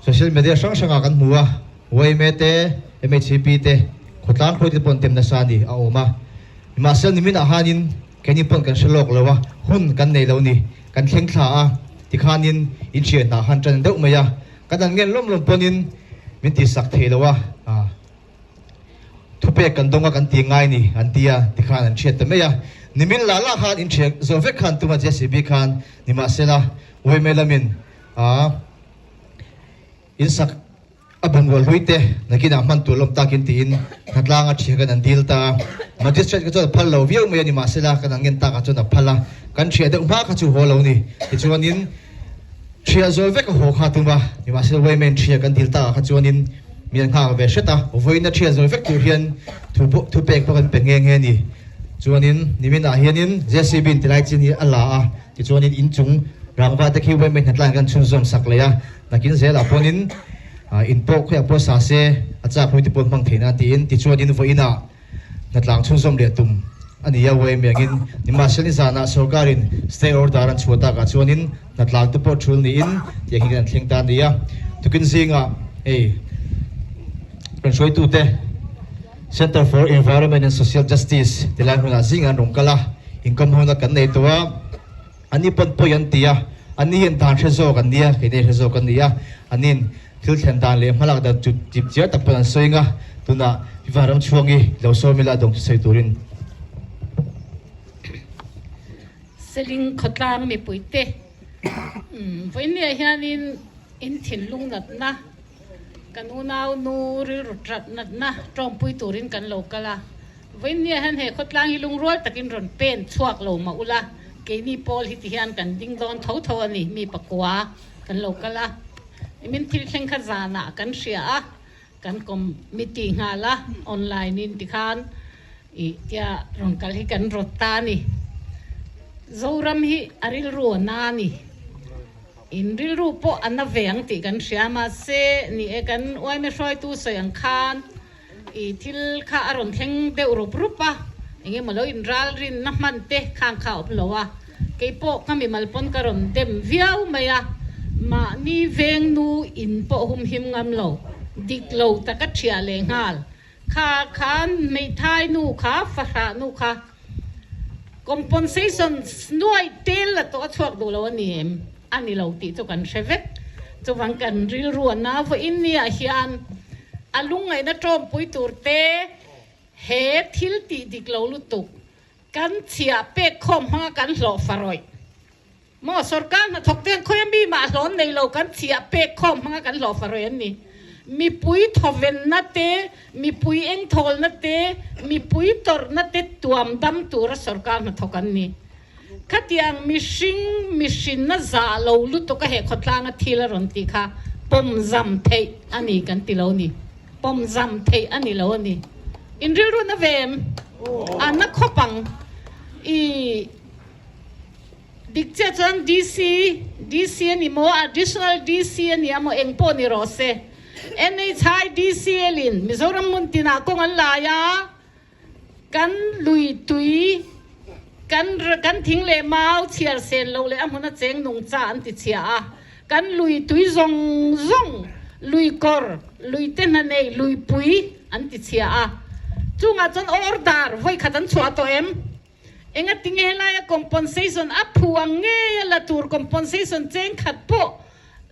Social media hrang hrangah kan hmu a, yma te, MHCP te, khawtlang hruaite pawh an tem nasa a ni, a awm a. Nimahsela niminah hanin keini pawn kan hre lawk lo a, hun kan nei lo ni, kan thleng thla a, tikhanin inhriat hnah khan tan deuh mai a, kan an ngen lawm lawm pawnin min tihsak thei lo a, thupek kan dawng a kan ti ngai ni an ti a, tikhan an hriat ta mai a. Nimin lah lah khan inhriat zawh vek khan tuma JCB khan nimahsela yma lamin a. Insak a bungrua hlui te nakinah hman tur lawm takin tiin hnatlanga thiah kan an dil ta a. Magistrate kha chuan a phal lo viau mai a ni mahsela kan an ngen takah chuan a phal a, kan thiah deuh hma kha chu haw lo ni. Tichuanin thiah zawl vek a haw kha tum a, nimahsela Wayman thiah kan dil takah kha chuanin mi an nghak ve hret a, vawiina thiah zawl vek tur hian thu pawh thu pek pawh kan pe nghe nghe a ni. Chuanin niminah hianin JCB in tilai chin hi a la a, tichuanin inchung rangva te khi Wayman hnatlaiin kan chhunzawm sak leh a. Nakin zelah pawnin in pawh khawiah pawh sa se a chak hlui te pawh hmang theih nan tiin tichuanin vawiinah hnatlang chhunzawm leh tum a ni a uaimiangin nimahsela nizanah sorkarin stay order an chhuah takah chuanin hnatlang te pawh thul niin tiang hi kan thleng ta a ni a. Tukin zingah hei kan hruaitute Centre for Environment and Social Justice ti lai hmunah zingah an rawn kal a, inkawm hona kan nei tawh a. An ni pawn pawi an ti a, an ni hian dan hre zawk an nia, keini hre zawk an ni a, an nin thil thlen dan leh hmalak dan chu chip chiar tak pawn an sawi ang a, tunah Viva Ramchhuangi lo sawm ila a dawng chu sawi turin. Seling khawtlang mipuite vawinia hianin in thinlung natna kan unau nu rilru tat natna tawngpui turin kan lo kal a. Vawinia hian he khawtlang hi lungrual takin rawn pen chhuak lo mah ula, keini pawl hi ti hian kan ding dawn tho tho a ni, mi pakua kan lo kal a, nimin thil thleng kha zanah kan hria a, kan committee nghal a, online in tikhan ih tia rawn kal hi kan rawt ta a ni. Zoram hi a rilru a na a ni, in rilru pawh a na ve ang tih kan hria, mahse ni e kan uaime hruaitu sawi ang khan, I thil kha a rawn thleng deuh rup rup a, eng emaw lo inral rinna hman te khang kha a awm lo a, keipawh ka mimal pawn ka rawn dem viau mai a, mahni veng nu in pawh humhim ngam lo, dik lo taka thiah leh nghal kha khan hmeithai nu kha fahrah nu kha compensation nuai tel la tawh a chhuak duh lo a ni em? A ni lo tih chu kan hre vek. Chuvang kan rilru a na vawiin niah hian a lungngaihna tawmpui tur te he thil tih dik lo lutuk kan chhiah pek khawm hmanga kan hlawh farawih maw sorkar hnathawk te khawi a mi mah hlawn nei lo kan chhiah pek khawm hmanga kan hlawh farawih an ni. Mipui thawvenna te, mipui engthawlna te, mipui tawrhna te tuam dam tura sorkar hnathawk an ni. Khatiang mihring mihrinna zah lo lutuk a he khawtlanga thil a rawn tih kha pawmzam theih a ni kan ti lo ni. Pawmzam theih a ni lo a ni. In rilru na ve em? A na khawp ang. I dik chiah chuan DC, DC a ni maw, Additional DC a ni a maw eng pawh ni rawh se. NHI DCL in Mizoram hmun tinah kawng an lai a. Kan lui tui, kan kan thing leh mau chhiar sen lo leh a hmuna cheng nung cha an ti chhia a. Kan lui tui zawng zawng, lui kawr, lui te hna nei, lui pui an ti chhia a. Chungah chuan order vawi khat an chhuah tawh em? Engati nge helaia compensation a phu ang ngei a la tur compensation cheng khat pawh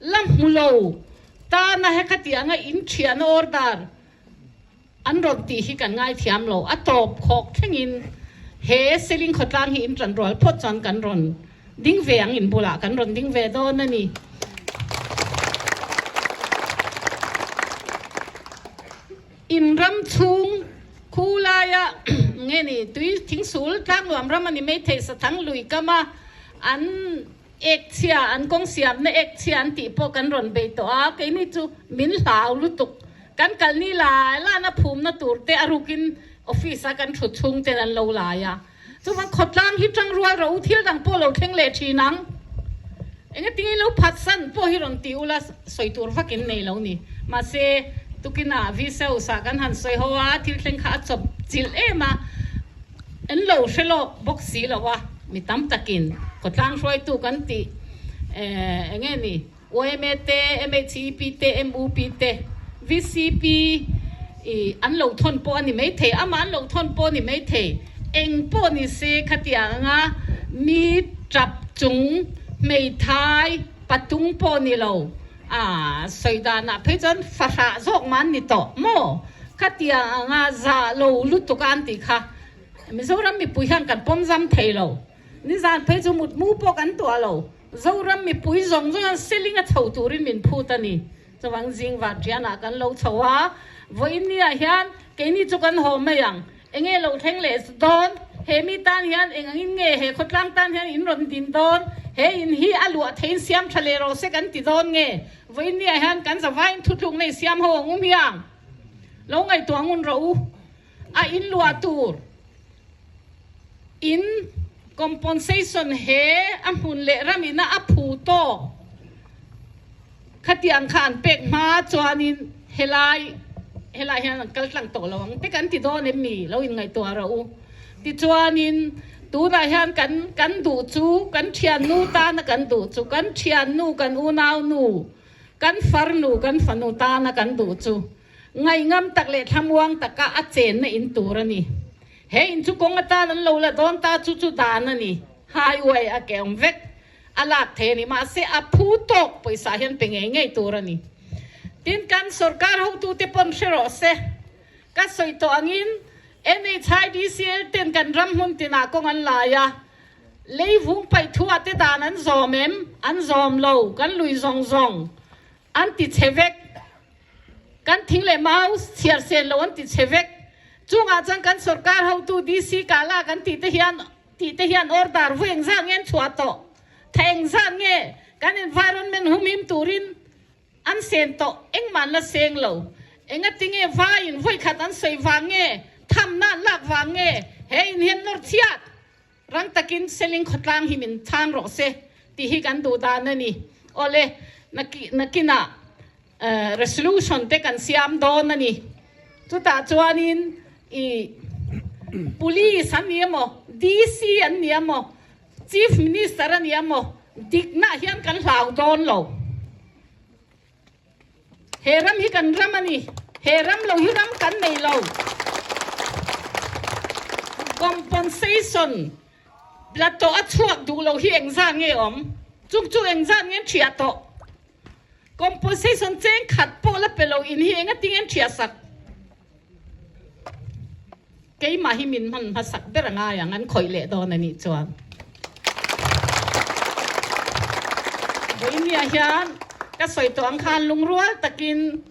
la hmu lo tana hekhati anga inthiahna order An rawn tih hi kan ngaithiam lo, a tawp khawk thlengin he Seling khawtlang hi in tan rual phawt chuan kan rawn ding ve ang, in bulah kan rawn ding ve dawn a ni. In ram chhung khu laia nge ni tui thingsul tlangnuam ram a ni mai thei sathang lui kama an ek chhia an kawng siamna ek chhia an tih pawh kan rawn bei tawh a, keini chu min hlau lutuk. Kan kal ni lai lana phumna tur te a rukin office a kan thut chhung ten an lo lai a, chuvang khawtlang hi tang rual rawh u, thil dang pawh lo thleng leh thin ang. Engatinge lo phatsan pawh hi rawn ti ula sawi tur vak in nei lo ni. Mahse tukinah vshouse ah kan han sawi ho a, thil thleng kha a chawp chilh em a, an lo hre lawk bawk si lo a, mi tam takin khawtlang hruaitu kan tih enge ni. Yma te, MHEP te, MUP te, VCP i an lo thawn pawh a ni maithei, amah an lo thawn pawh a ni maithei. Eng pawh ni se khatiang anga mi tap chung hmeithai patung pawh ni lo a sawi danah phei chuan fahrah zawk mah an ni tawh maw? Khatiang anga zah lo lutuk a an tih kha Mizoram mipui hian kan pawm zam thei lo. Nizan phei chu mutmu pawh kan tuah lo. Zoram mipui zawng zawng hian seling a chho turin min phut a ni. Chuvang zing vanṭianah kan lo chho a, vawiin niah hian keini chu kan haw mai ang. Enge lo thleng leh dawn? He mi tan hian eng angin nge he khawtlang tan hian in rawn din dawn? He in hi a luah theiin siam ṭha leh rawh se kan ti dawn nge? Vawiin niah hian kan zavaiin thutlukna i siam ho ang um hiang. Lo ngaihtuah ngun rawh u. A in luah tur in compensation he a hmun leh ram ina a phu tawk khatiang kha an pek hma chuanin helai helai hian an kal tlang tawh lo ang te kan ti dawn em mi lo inngaihtuah rawh u. Tichuanin tunah hian kan kan duh chu kan thiannu tana kan duh chu kan thiannu kan unaunu kan farnu kan fanu tana kan duh chu Ngaihngam tak leh thlamuang taka a chenna in tur a ni. He in chu kawng atan an lo la dawn ta chu chu dan a ni. Highway a ke awm vek a lak thei a ni. Mahse a phu tawk pawisa hian pe ngei ngei tur a ni. Tin kan sorkar hotute pawn hre rawh se. Ka sawi tawh angin NHIDCL ten kan ram hmun tinah kawng an lai a. Leivung paih thuah te dan an zawm em? An zawm lo. Kan lui zawng zawng an ti chhe vek. Kan thing leh mau chhiar sen lo an ti chhe vek. Chungah chuan kan sorkar hotu DC Kala kan tih te hian tih te hian order vu engzat nge an chhuah tawh? Tha engzat nge kan environment humhim turin an sen tawh? Engmah an la seng lo. Engatinge vaiin vawikhat an sawi vang nge? Thamna an lak vang nge? He in hian nawr chhiat Rang takin Seling khawtlang hi min chhang rawh se tih hi kan duh dan a ni. Awle, nakinah resolution te kan siam dawn a ni. Chutah chuanin i Police an ni emaw, DC an ni emaw, Chief Minister a ni emaw, dikna hian kan hlau dawn lo. He ram hi kan ram a ni. He ram lo hi ram kan nei lo. Compensation la tawh a chhuak duh lo hi engzat nge awm? Chung chu engzat nge an thiah tawh? Compensation cheng khat pawh la pe lo in hi engati nge an thiah sak? Keimah hi min hman hmasak ber a ngai ang, an khawih leh dawn a nih chuan. Vawinia hian ka sawi tawh ang khan lungrual takin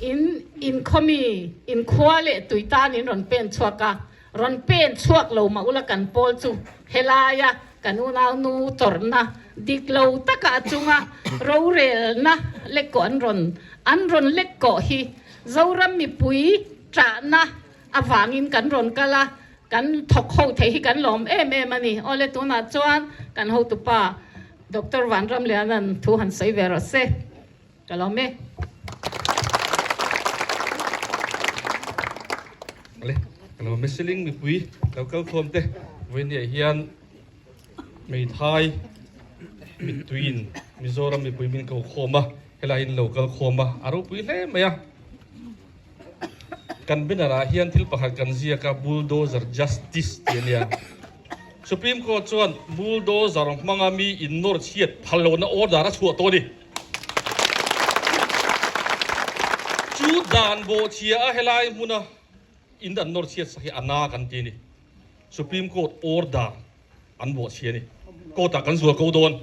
in inkhawmi, inkhua leh tui tan in rawn pen chhuak a, rawn pen chhuak lo mah ula kan pawl chu helaia kan unaunu tawrhna dik lo taka a chunga rorelna lekkawh an rawn an rawn lekkawh hi Zoram mipui ṭahna avangin kan rawn kal a, kan thawk ho thei hi kan lawm em em a ni. Awle tunah chuan kan hotupa Doctor Vanramliana'n thu han sawi ve rawh se. Ka lawm e. Awle, ka lawm e Siling mipui lo kal khawm te vawiin hian Meithai mittuiin Mizoram mipui min ko khawm a, helai in lo kal khawm a, a ropui hle mai a. Kan banner ah hian thil pakhat kan ziak a, Bulldozer Justice tih a nia. Supreme Court chuan bulldozer hmanga mi in nawr chhiat phal lohna order a chhuah tawh a ni. Chu dan bawhchhia a helai hmuna in an nawr chhiat sak hi a na kan ti a ni. Supreme Court order an bawhchhia a ni. Court ah kan zual ko dawn.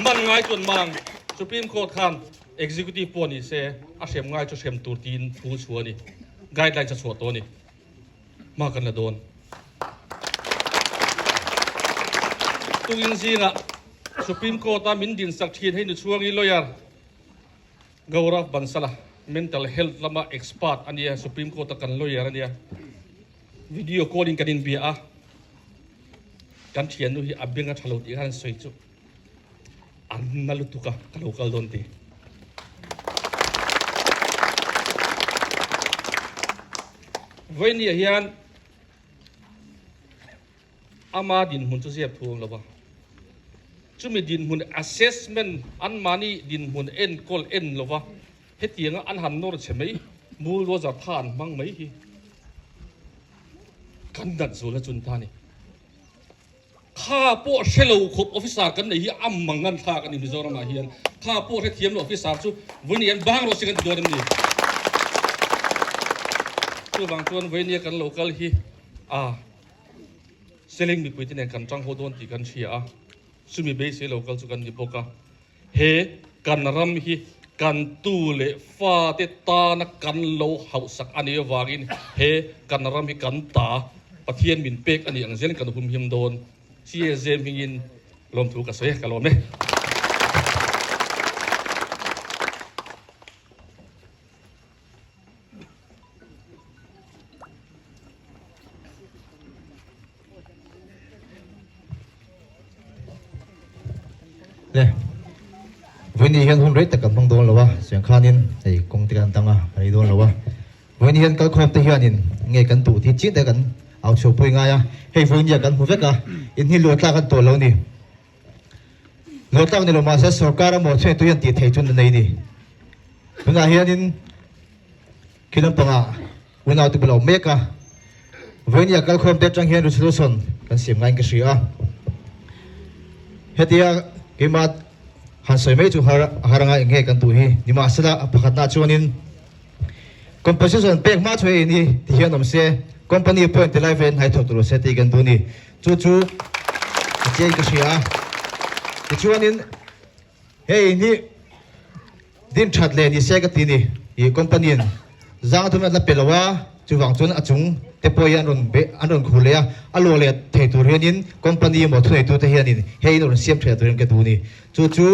Man ngai chuan mang Supreme Court khan Executive pawh ni se a hrem ngai chu hrem tur tiin thu chhuah a ni. Guidelines a chhuah tawh a ni. Hma kan la dawn. Tukin zingah Supreme Court a min dinsak thin hei nu chhuangi lawyer Gaurav Bansal-a mental health lama expert a nia, Supreme Court-a kan lawyer a nia. Video call in kan inbia a, kan thiannu hi a beng a tha lo tih khan an sawi chu an na lutuk a, ka lo kal dawn ti. Vawinia hian ama dinhmun chu ziak thu awm lo va. Chumi dinhmun assessment anmahni dinhmun enkawl en lova hetianga an han nawr che mai, bulldozer tha an hmang mai hi kan dat zul a chun ta a ni. Kha pawh hre lo khawp officer kan nei hi a mang an thlak a ni Mizoramah hian. Kha pawh hrethiam lo officer chu vawiin an bang rawh si kan ti dawn em ni? Chuvang chuan vawiinia kan lo kal hi a Seling mipuite nen kan tang ho dawn tih kan hria a, chumi beisei lo kal chu kan ni bawk a. He kan ram hi kan tu leh fate tana kan lo hauhsak a nih avangin he kan ram hi kan ta Pathian min pek a nih ang zelin kan humhim dawn. CSJ hmingin lawmthu ka sawi a, ka lawm e. Le Vawiini hian hun rei tak kan hmang dawn lo a, chuan khanin hei kawng te kan dang a, a rei dawn lo a. Vawiini hian kalkhawm te hianin nge kan duh tih chin te kan au chhuahpui ngai a, hei vawiinia kan hmu vek a, in hi luah tlak an tawh lo ni. Luah tlak ni lo mahse sorkar a mawh chhuah tu hian tih theih chu na nei ni. Tunah hianin khi lampangah unau te bulah awm mek a, vawiinia kalkhawm te atang hian resolution kan siam ngaiin ka hria a. Hetia keimah han sawi mai chu har a har anga eng nge kan duh hi nimahsela a pakhatna chuanin compensation pek hma chu hei ni ti hian awm se, company pawhin ti lai vein hnai thawk tur se tih kan duh a ni. Chu chu a chiain ka hria a. Tichuanin hei hi din that leh ni se ka ti ni. Ih company in zang thum an la pe lo a, chuvang chuan a chung te pawh hi an rawn be an rawn khur leh a, a luah leh thei tur hianin company emaw thuneitu te hianin hei in rawn siam thei turin ka duh ni. Chu chu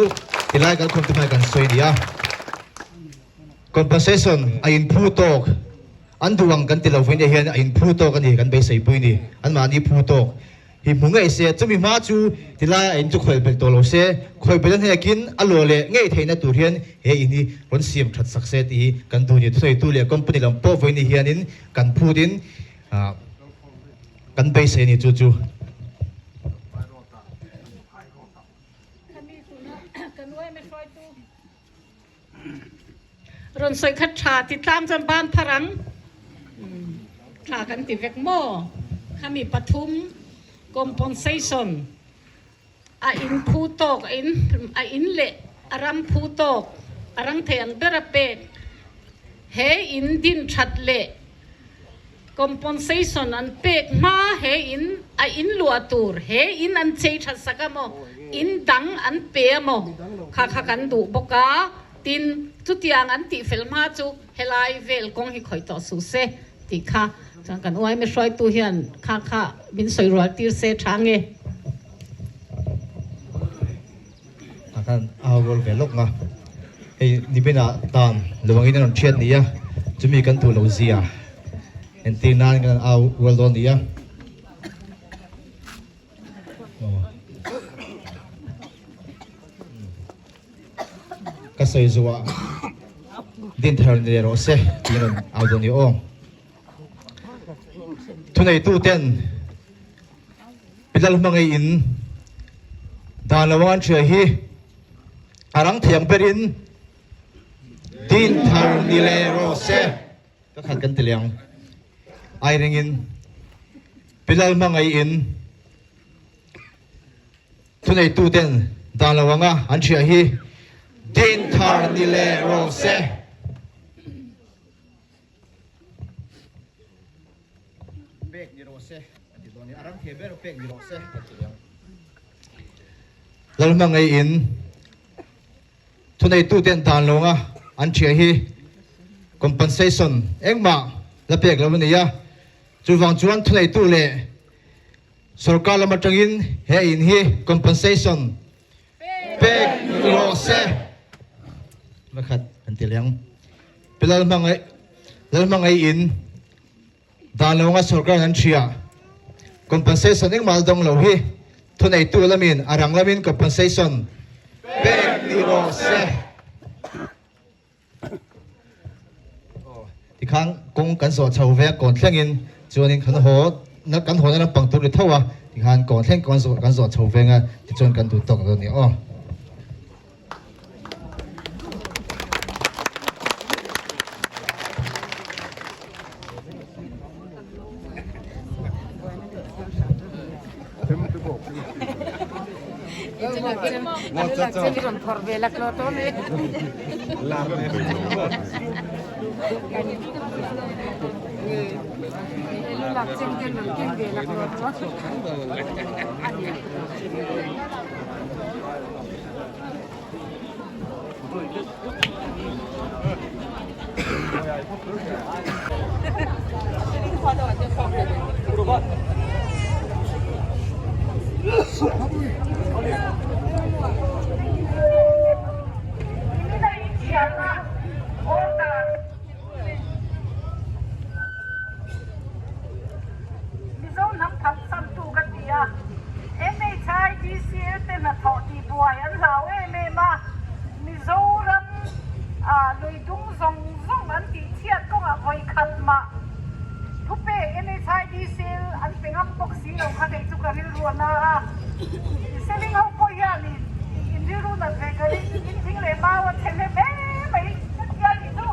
tilai kalkhawm te hmai kan sawi a ni a. Compensation a inphu tawk. An duh ang kan ti lo vawiin hian a inphu tawk a ni, kan beiseipui ni. Anmahni phu tawk hi hmu ngei se, chumi hma chu tilai a in chu khawih belh tawh lo se, khawih belh a hnekin a luah leh ngei theihna tur hian he in hi rawn siam that sak se tih hi kan duh ni. Thusawitu leh company lam pawh vawiin hianin kan phutin kan beisei a ni chu chu. Rawn sawi kha tha ti tlang chuan ban phar ang. Tha kan ti vek maw? Khami pathum compensation a in phu tawk a in a in leh a ram phu tawk a rang thei ang ber a pek he in din that leh Compensation an pek hma he in a in luah tur he in an chei that sak a maw, in dang an pe a maw kha kha kan duh bawk a, tin chutiang an tih fel hma chu helai vel kawng hi khawih tawh suh se tih kha chuan kan uaime hruaitu hian kha kha min sawi rual tir se tha nge. A khan a rual ve lawk nga hei nibinah dan lo angin a rawn thiat ni a chumi kan duh lo zia entir nan kan au rual dawn ni a ka sawi zuah din thar ni leh rawh se tih a rawn au dawn ni aw thuneitu ten Pilal hmangaih in dan lo an hria hi a rang thiang berin din thar ni leh rawh se. Ka khat kan ti leh ang. Ai ringin Pilal hmangaih in thuneitu ten dan lo anga an hria hi din thar ni leh rawh se. Pek ni rawh se an ti dawn a ni. A ram thei ber pek ni rawh se an ti ang. Lalhmangaih in thuneitu ten dan lawnga an thiah hi compensation engmah la pek lo a ni a. Chuvang chuan thuneitu leh sorkar lam atangin he in hi compensation Pek rawh se. Pakhat an ti leng. Pi Lalhmangaih Lalhmangaih in dan lo nga sorkar an hria. Compensation engmah la dawng lo hi thuneitu lamin a rang lamin compensation pek ni rawh se. Tikhan kawng kan zawh chho ve a kawn thlengin chuanin kan haw. kan hawn lampang tur ni tho a, tikhan kawn thleng kawn zawh kan zawh chho veng a, tichuan kan duh tawk dawn a ni aw. Mizo hnam thangsantu ka ti a, MHIDCL te hnathawh tihbuai an hlau em em a, Mizoram lui dung zawng zawng an tihchhiat kawngah vawi khat mah thupek MHIDCL an pe ngam bawk si lo kha kei chu ka rilru a na a, Seling ho pawh hian in rilru nat ve ka ring, in thing leh mau a chhe hle mai mai ka ti a nih chu.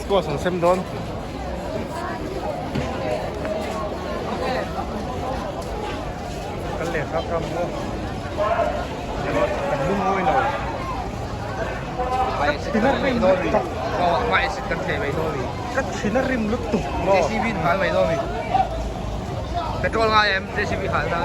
Squash an sem dawn. Kan leh hrang hrang maw. Kan lungawi lo. Ka thin a rim lutuk. Ka thin a rim lutuk maw. JCB in hal mai dawn mi. Petrol ngai em JCB hal na.